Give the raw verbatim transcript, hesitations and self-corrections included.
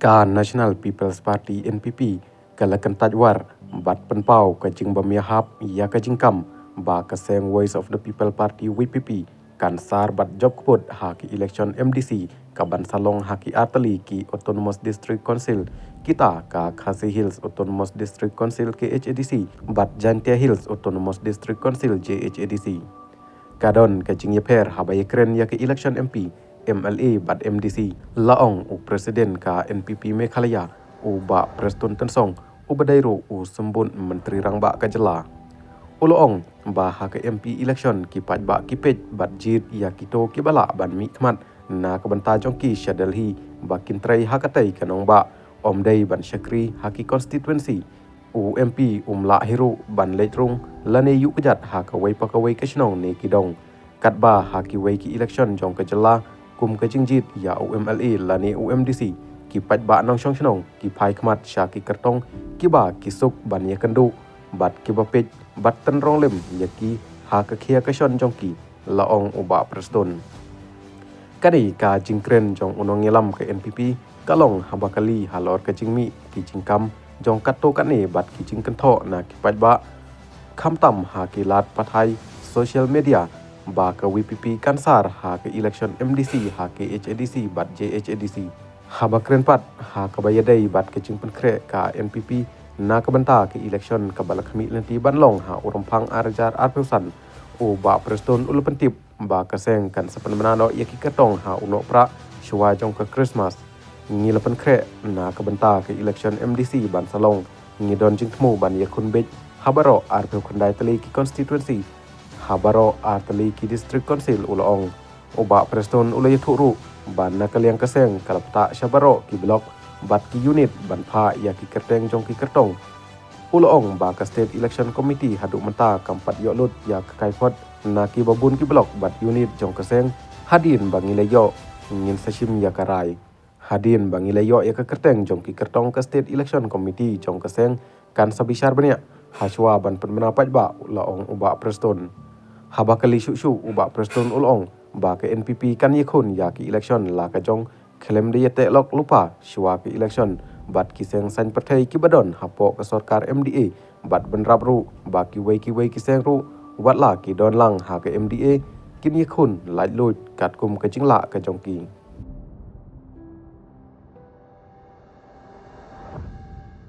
Ka National People's Party N P P ka la kyntait war bad pynpaw ka jingbym ïahap ïa ka jingkam ba ka seng Voice of the People Party V P P kan sar bad jop kput ha ki election M D C ka ban sa long ha ki artylli ki Autonomous District Council, kita ka Khasi Hills Autonomous District Council K H A D C bad Jaintia Hills Autonomous District Council J H A D C. Ka don ka jingïapher haba ïakren ïa ka election M P, M L A bad M D C, la ong u President ka N P P Meghalaya, u Bah Prestone Tynsong, uba dei ruh u Symbud Myntri Rangbah ka jylla. U la ong ba ha ka M P election ki paidbah ki peit bad jied ïa kito kiba lah ban mihkhmat na ka bynta jong ki sha Delhi ba kin trei ha katei ka nongbah, ym dei ban shakri ha ki constituency. U M P um lah hi ruh ban leit rung lane ïuh kjat ha kawei pa kawei ka shnong ne ki dong. Katba ha kiwei ki election jong ka jylla, kum ka jingjied ïa u M L A lane u M D C, ki paidbah nongshong shnong ki phai khmat sha ki kyrtong kiba ki suk ban ïakynduh bad kiba peit bad tynrong lem ïa ki ha ka khia ka shon jong ki, la ong u Bah Prestone. Kane ka jingkren jong u nongïalam ka N P P ka long haba kali halor ka jingmih ki jingkam jong katto katne bad ki jingkynthoh na ki paidbah, khamtam ha ki lad pathai social media, ba ka V P P kan sar ha ka election M D C ha K H A D C bad J H A D C. Haba kren pat ha kaba ïadei bad ka jingpynkhreh ka N P P na ka bynta ka election kaba la khmih lynti ban long ha u Rymphang ar hajar arphew san, u Bah Prestone u la pyntip ba ka seng kan sa pynbna noh ïa ki kyrtong ha u Nohprah shuwa jong ka Christmas. Ngi la pynkhreh na ka bynta ka election M D C ban sa long, ngi don jingthmu ban ïakhun beit ha baroh arphew khyndai tylli ki constituency, ha baroh ar tylli ki district council, u la ong. U Bah Prestone u la ïathuh ruh ba na ka liang ka seng ka la pynthah sha baroh ki block bad ki unit ban phah ïa ki kyrteng jong ki kyrtong. U la ong ba ka State Election Committee haduh mynta kam pat ïoh lut ïa ka kaiphod na kiba bun ki block bad unit jong ka seng. Hadien ba ngi la ïoh, ngin sa shim ïa ka rai. Hadien ba ngi la ïoh ïa ka kyrteng jong ki kyrtong, ka State Election Committee jong ka seng kan sa bishar bniah ha shuwa ban pynbna paidbah, la ong u Bah Prestone. Haba kali shuh shuh, u Bah Prestone u la ong ba ka N P P kan ïakhun ïa ki election la ka jong, khlem da ïateh lok lypa shuwa ka election bad ki seng saiñ pyrthei kiba don hapoh ka sorkar M D A, bad bynrap ruh ba kiwei kiwei ki seng ruh, wat la ki don lang ha ka M D A, kin ïakhun laitluid katkum ka jinglah ka jong ki.